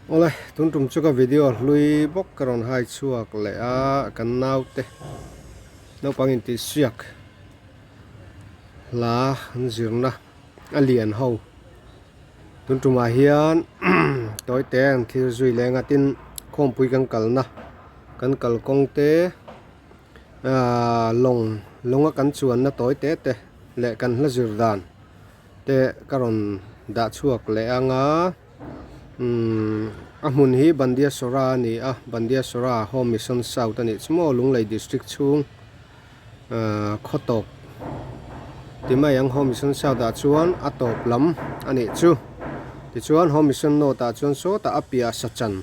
Awle, tun tum chu ka video hlui bawk ka rawn hai chhuak leh a, kan naute naupang intihsiak hla an zirna a lian ho. Tun tumah hian tawi te an thlir zui leng a, tin khawmpui kan kalna kan kalkawng te ahh lawng lawnga kan chuanna tawi te te leh kan hla zir dan te ka rawn dah chhuak leh ang a umm a hmun hi Bandiasora a ni a Bandiasora Home Mission South a nih chu maw Lunglei District chhung ahh khaw tawp ti mai ang Home Mission South ah chuan a tawp lam a nih chu tichuan Home Mission North ah chuan sawtah a piah sachan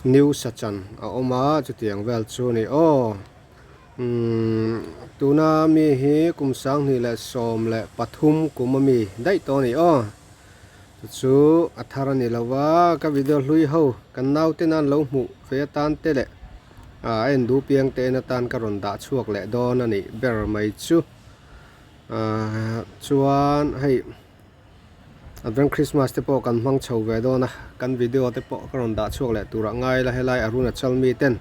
New sachan a awm a chutiang vel chu a ni aw. Umm tuna mi hi kum 2013 kum a mi daih tawh a ni aw chu chu a thar a ni lo va ka video hlui ho kan naute nan lo hmuh ve atan te leh ah a en duh piang te en atan ka rawn dah chhuak leh dawn a nih ber mai chu ah chuan hei. Advent Christmas te pawh kan hmang chho ve dawn a, kan video te pawh ka rawn dah chhuak leh turah ngai la helai Arunachal mi ten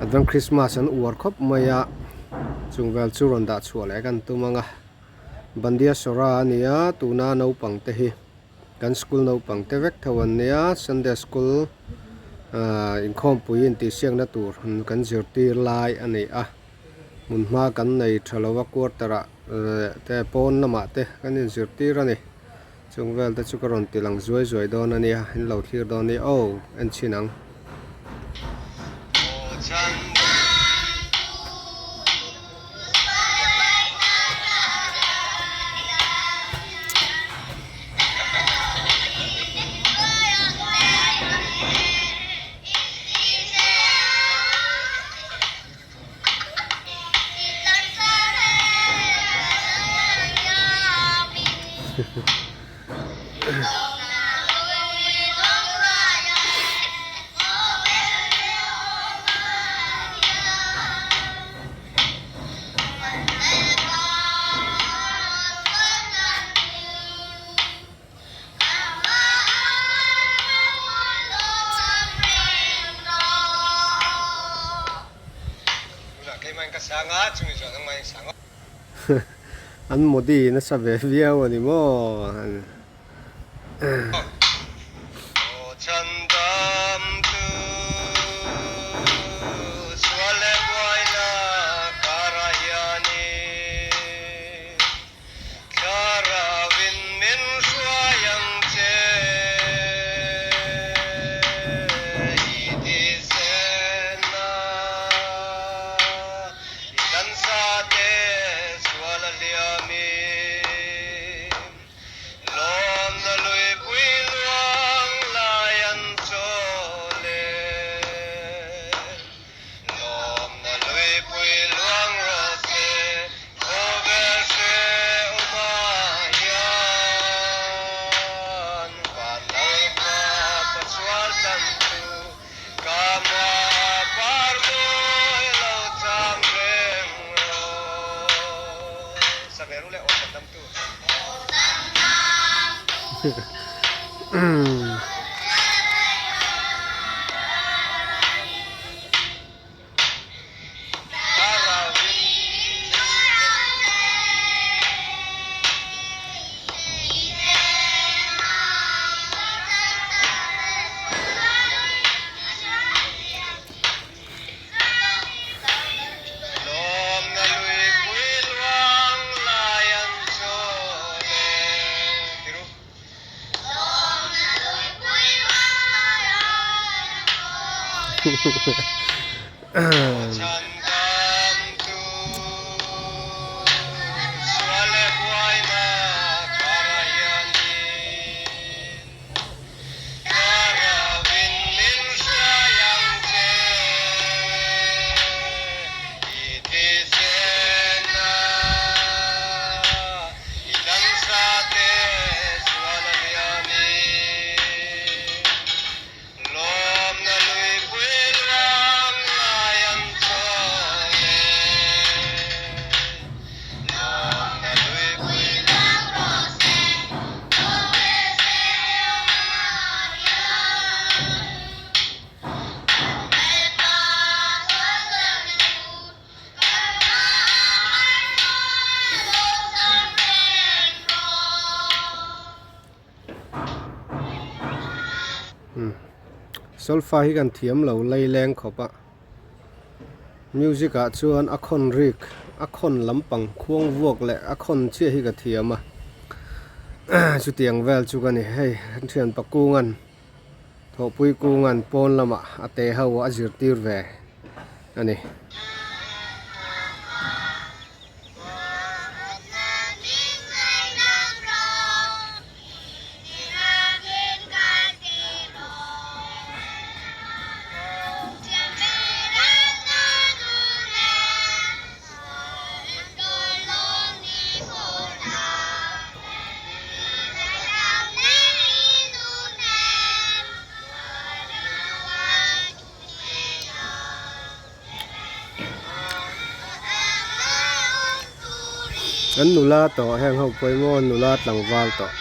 Advent Christmas an uar khawp mai a, chung vel chu rawn dah chhuah leh kan tum ang a, Bandia Sora a ni a, tuna naupang te hi kan school naupang te vek tho an nia, Sunday school ah inkhawmpui intihsiakna tur kan zirtir lai a ni a, hmunhma kan nei tha lo a quarter ah. Leh te pawn lamah te kan inzirtir a ni. Chung vel te chu ka rawn ti lang zuai zuai dawn a nia, in lo thlir dawn nia aw, en chhin ang. An Modi nasa ve viau a ni maw? Thlarauin min hruai ang che i ti zen a, i dansa te sual a hliamin lawmna luipui luang lai an chawl e. Lawmna luipui luang rawh se, khawvel hrehawmah hian van lalpa Pathian tlan chu ka hmaah par mawi lo chang reng rawh. Sa ve ru le aw san dam tu. Umm solfa hi kan thiam lo laileng khawp a music ah chuan a khawn rik a khawn lampang khuang vuak leh a khawn chiah hi ka thiam a chutiang vel chu ka ni hei an thian pakungan thawhpui kungan pawn lamah a te ho a zirtir ve a ni. An nula tawh heng ho pawimawh nula tlangval tawh.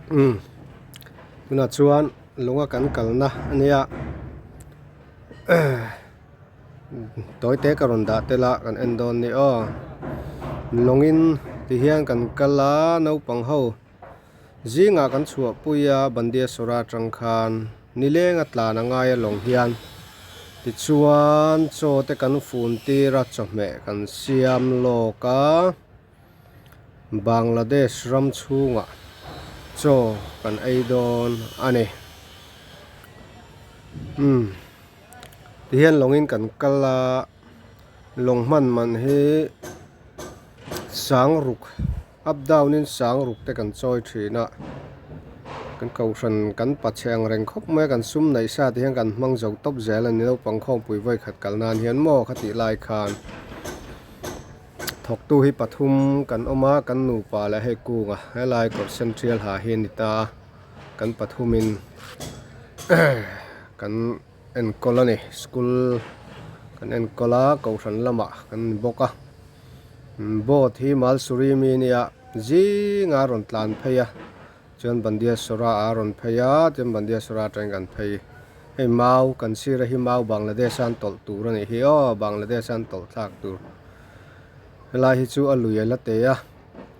Umm tunah chuan lunga kan kalna a nia tawi te ka rawn dah tel a kan en dawn ni aw lawngin tihian kan kal a naupang ho. Zingah kan chhuahpui a Bandiasora atang khan nileng a tlan a ngai alawng hian tichuan chaw te kan fun tir a chawhmeh kan siam lawk a Bangladesh ram chhungah chaw kan ei dawn a ni umm tihian lawngin kan kal a lawng hman man hi sangruk. Up down in sang ruk te kan chawi thin a, kan kohhran kan pachhe ang reng khawp mai a, kan sum neih sa te hian kan hmang zo tawp zel a ni naupang khawmpui vawi khat kal nan hian maw kha tih lai khan thawktu hi pathum kan awm a, kan nupa leh hei kunga helai kawr sen tial ha hi a ni ta a, kan pathum in kan enkawl a ni school kan enkawl a kohhran lamah kan ni bawk a. Boat hi Malsuri mi nia zinga a rawn tlan phei a chuan Bandiasora a rawn phei a chuan Bandiasora atangin kan phei hei mau kan sir a hi mau Bangladesh a an tawlh tur a nih hi aw Bangladesh a an tawlh thlak tur helai hi chu a lui a la te a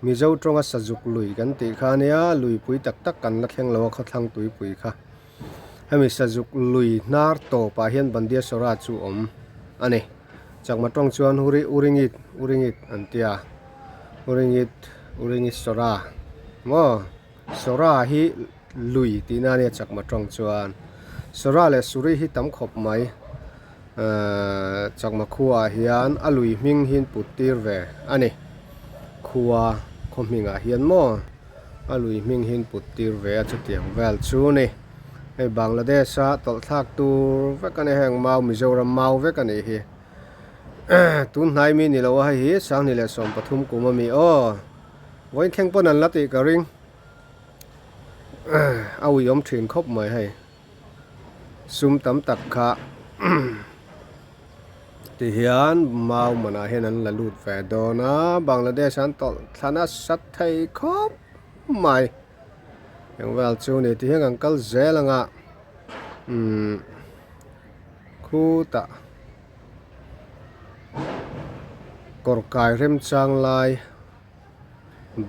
Mizo tawnga Sazuk lui kan tih kha ania luipui tak tak kan la thleng lo a khawthlang tuipui kha hemi Sazuk lui hnar tawpah hian Bandiasora chu awm a ni. Chakma tawng chuan huri uringit uringit an ti a uringit uringit sawra maw sawra hi lui tihna a nia chakma tawng chuan sawra leh suri hi tam khawp mai ehh chakma khuaah hian a lui hming hi an put tir ve a ni khua. khaw hmingah hian maw a lui hming hi an put tir ve a chutiang vel chu a ni hei Bangladesh a tawlh thlak tur vek a ni heng mau Mizoram mau vek a nih hi tun hnai mi ni lo a hei hi sanghnih leh 13 kum a mi aw vawiin thleng pawn an la tih ka ring a uiawm thin khawp mai hei. Sum tam tak kha ti hian mau manah hian an la lut ve dawn a Bangladesh an tawlh thla nasa thei khawp mai eng vel chu ni ti hian kan kal zel ang a umm khutah kawr kai remchang lai.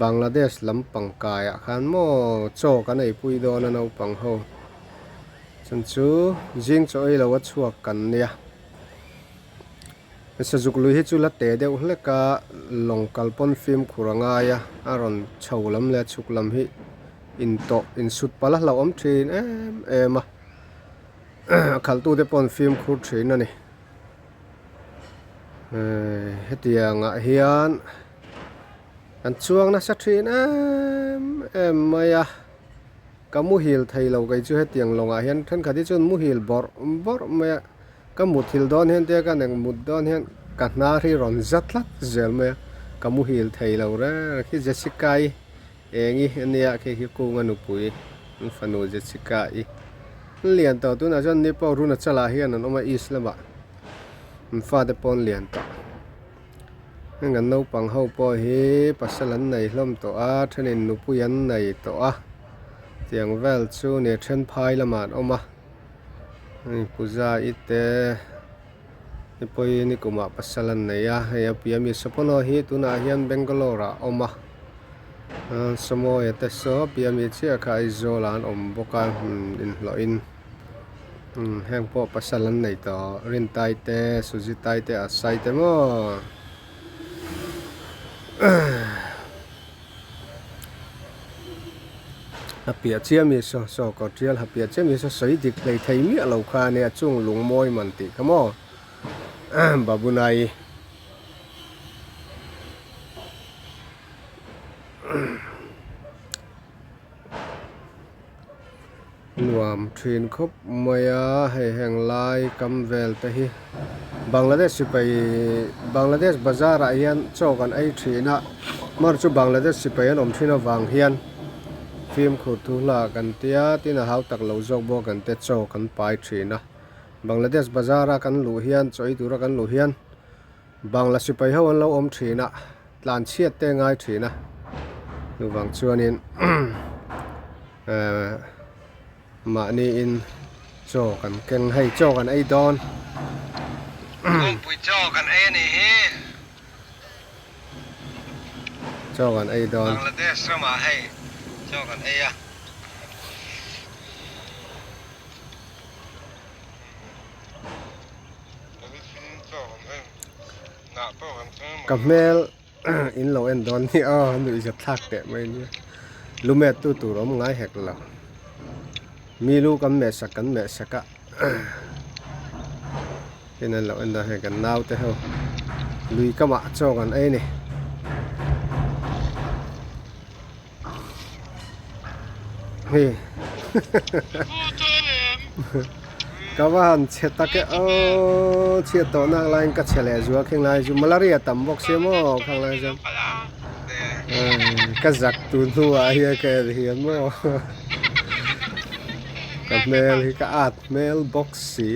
Bangladesh lampang kaiah khan maw chaw kan eipui dawn a naupang ho chhan chu zing chaw ei lo a chhuak kan nia sazuk lui hi chu la te deuh hlek a lawng kal pawn fimkhur a ngai a a rawn chho lam leh a chhuk lam hi intawh insut palh a hlauhawm thin em em a a khalhtute pawh an fimkhur thin a ni hetiangah hian. Kan chuang nasa thin em em mai a, ka muhil thei lo kei chu hetiang lawngah hian thenkhat hi chuan muhil bawrh bawrh mai a, ka muthilh dawn hian tia ka nek mut dawn hian ka hnar hi rawn za tlat zel mai a, ka muhil thei lo reng reng khi Jessica-i eng i ania khi khi Kunga nupui an fanu Jessica-i an lian tawh tunah chuan ni pawh Arunachal-ah hian an awm a east lamah an fate pawh an lian tawh. Heng kan naupang ho pawh hi pasal an nei hlawm tawh a thenin nupui an nei tawh a tiang vel chu ni then phai lamah an awm a hei puja i te te pawhin nikumah pasal an nei a hei a piah ami sapono hi tunah hian Bangalore ah a awm a sawmawia te saw a piah ami chiah kha Aizawl ah an awm bawk a inhlawhin. Heng pawh pasal an nei tawh Rintai te Suzitai te Asai te maw a piah chiah mi saw saw kawr tial ha piah chiah mi saw sawi dik hlei thei miah lo kha a nia chung lung mawi man tih kha maw Babunai. Nuam thin khawp mai a hei heng lai kam vel te hi Bangladesh sipai Bangladesh bazar ah hian chaw kan ei thin a hmar chu Bangladesh sipai an awm thin avang hian fimkhur thu hla kan tia tin a hau tak lo zawk bawk kan tia chaw kan pai thin a Bangladesh bazar a kan luh hian chaw ei tura kan luh hian Bangla sipai ho an lo awm thin a tlan chhiat te ngai thin a chuvang chuanin ehh mahniin chaw kan keng hei chaw kan ei dawn. Kawngpui chaw kan ei a nih hi. Chaw kan ei dawn. Bangladesh ramah hei chaw kan ei a. Ka hmel in lo en dawn hi aw a nuih zat thlak teh mai nia lumet tu tur awm ngai hek lo mi lu kan meh sak kan meh sak a tin an lo en dawn hei kan nau te ho lui kamah chaw kan ei a ni. Hei ka va han chhe tak e aw chhiat tawh nak laiin ka chhe leh zual kheng lai chu malaria tam bawk sia maw khang lai chuan ka zak tun hnuah hian ka en hian maw ka hmel hi ka at hmel bawk si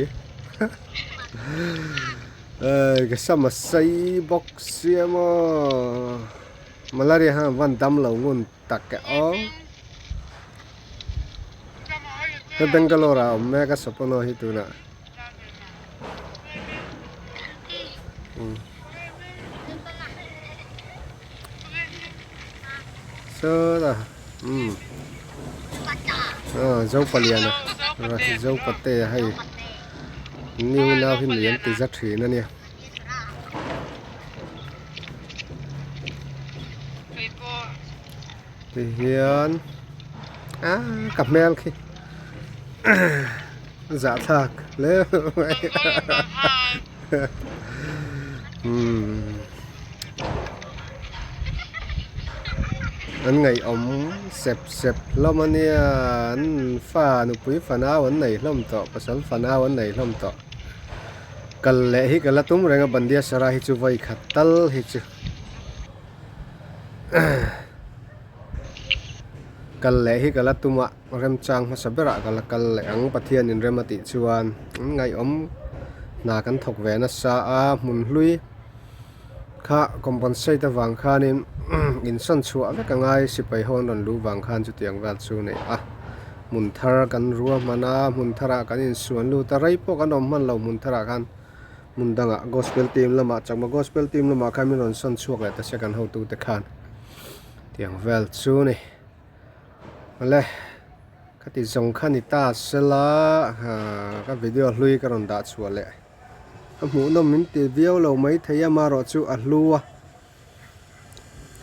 ka sam a sei bawk sia maw. Malaria hian van dam lo ngun tak e aw. He Bangalore ah awm mek a Sopono hi tunah. Sawtah umm aw Zopaliana Zopatea hei new nau hi nuam ti za thin a nia. Tihian ah ka hmel khi a zahthlak hle mai umm. An ngaihawm sep sep hlawm a nia, an fa nupui fanau an nei hlawm tawh, pasal fanau an nei hlawm tawh. Kal leh hi ka la tum reng a, Bandia Sarai hi chu vawi khat tal hi chu kal leh hi ka la tum a, remchang hmasa berah ka la kal leh ang Pathian in rem a tih chuan an ngaihawm hna kan thawk ve nasa a, hmun hlui. Kha compensate avang khanin insawn chhuah vek a ngai sipai ho an rawn luh vang khan chutiang vel chu a nei a. Hmun thar kan rua hman a, hmun tharah kan insuan lut a, rei pawh kan awm hman lo hmun tharah khan hmun dangah gospel team lamah chakma gospel team lamah khan min rawn sawn chhuak leh ta se kan hotute khan tiang vel chu a ni. Awle khati zawng kha ni ta sela ka video hlui ka rawn dah chhuah leh. A hmuhnawm min ti viau lo mai thei a amaherawh chu a hlu a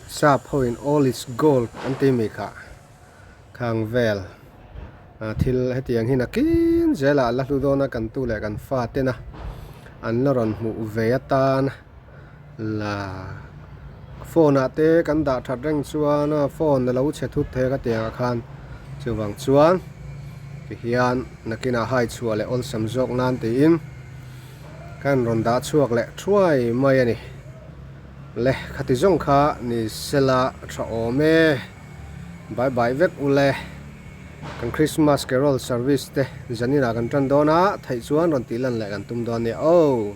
sap ho in all is gold an ti mi kha khang vel ah thil hetiang hi nakin zelah la hlu dawn a kan tu leh kan fa ten a an la rawn hmuh ve atan la phone ah te kan dah that reng chuan a phone a lo chhe thut thei a ka tiang ah khan chuvang chuan tihian nakinah hai chhuah leh awlsam zawk nan tiin ka han rawn dah chhuak leh thuai mai a ni. Le khati zawng kha ni sela tha awm e. Bye bye vek u le. Kan Christmas Carol Service te zaninah kan tan dawn a, theih chuan rawn tih lan leh kan tum dawn nia aw.